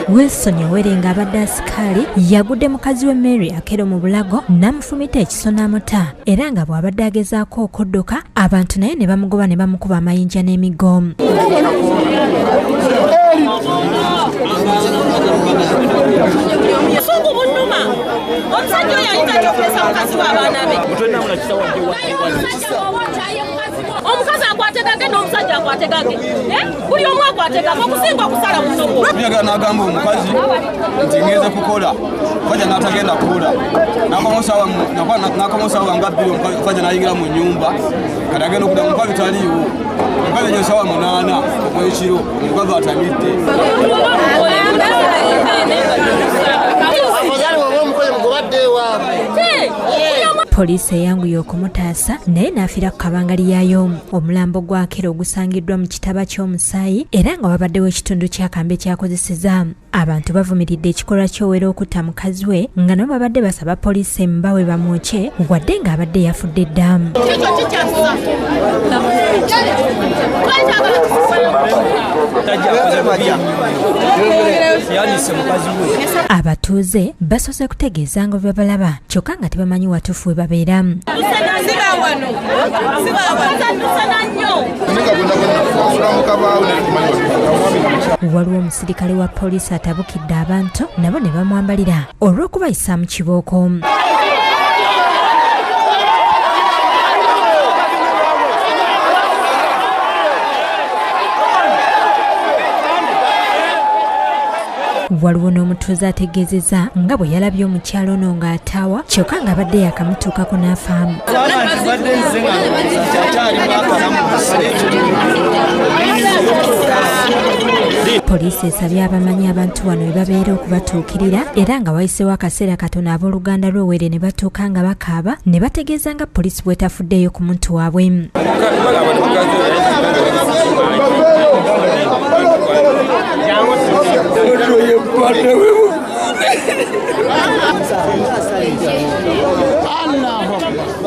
Wilson Owere ng'abadde asikaali yagudde mukazi we Mary Akero mu bulago n'amufumita ekiso n'amuta, era nga bw'abadde agezaako okudduka abantu naye ne bamugoba ne bamukuba amayinja n'emiggo. Busungu bunnuma. Omusajja oyo ayinza atya okulesa mukazi we abaana be? Omukazi akwate gage n'omusajja akwate gage, buli omu akwate gage okusinga okusala musogo. Njagala n'agamba omukazi nti ngenze kukola, omusajja n'atagenda kukola, n'akomawo saawa nga 2, omusajja n'ayingira mu nnyumba, kati agenda okudda omukazi taliiwo. Omukazi egyo saawa 8 ogw'ekiro, omukazi atamidde. Poliisi eyanguye okumutaasa naye n'afiira ku kabangali yaayo. Omulambo gwa Akero ogusangiddwa mu kitaba ky'omusaayi era nga wabaddewo ekitundu ky'akambe kyakozeseza. Abantu bavumiridde ekikolwa ky'Owere okutta mukazi we nga nabo babadde basaba poliisi emubawe bamwokye wadde ng'abadde yafudde dda. Abatuuze basoose kutegeeza nga bwe babalaba kyokka nga tebamanyi watuufu we babeera. Waliwo omusirikale wa poliisi atabukidde abantu nabo ne bamwambalira olw'okubayisa mu kibooko. Waliwo n'omutuuze ategeezezza nga bwe yalabye omukyalo ono ng'ataawa kyokka ng'abadde yakamutuukako n'afaamu. Poliisi esabye abamanyi abantu wano we babeera okubatuukirira era nga wayiseewo akaseera katono abooluganda lw'Owere ne batuuka nga bakaaba ne bategeeza nga poliisi bw'etafuddeeyo ku muntu waabwe.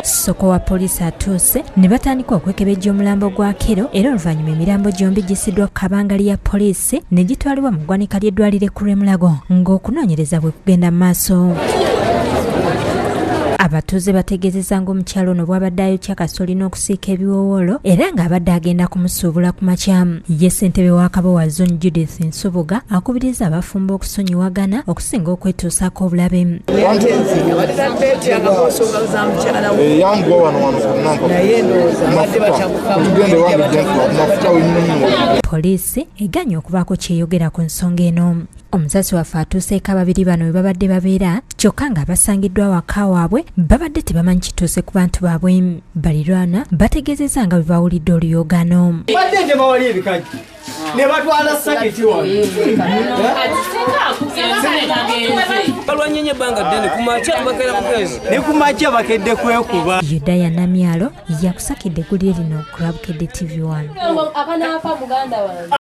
Soko wa poliisi atuuse ne batandika okwekebejja omulambo gwa Akero era oluvannyuma emirambo gyombi gisiddwa ku kabangali ya poliisi ne gitwalibwa mu ggwanika ly'eddwaliro ekkulu e Mulago ng'okunoonyereza bwe kugenda mu maaso. Abatuuze bategeezezza ng'omukyalo ono bw'abadde ayokya kasooli n'okusiika ebiwoowoolo era ng'abadde agenda kumusuubula ku makya. Ye ssentebe wa Kabowa Zone Judith Nsubuga akubiriza abafumbo okusonyiwagana okusinga okwetuusaako obulabe. Poliisi eganye okubaako kyeyogera ku nsonga eno. Omusasi waffe atuuseeko ababiri bano we babadde babeera kyokka nga basangiddwa awaka waabwe babadde tebamanyi kituuse ku bantu baabwe. Balirwana bategeezezza nga bwe bawulidde oluyoogaano. Badde nte bawali ebikajjo ne batwala saketi wano. Balwanye nnyo ebbanga ddene ku makya bakeera bukeezi. Ne ku makya bakedde kwekuba. Yudaya Namyalo yakusakidde eggulire lino ku Lwabukedde TV 1. Abanaafa muganda wange.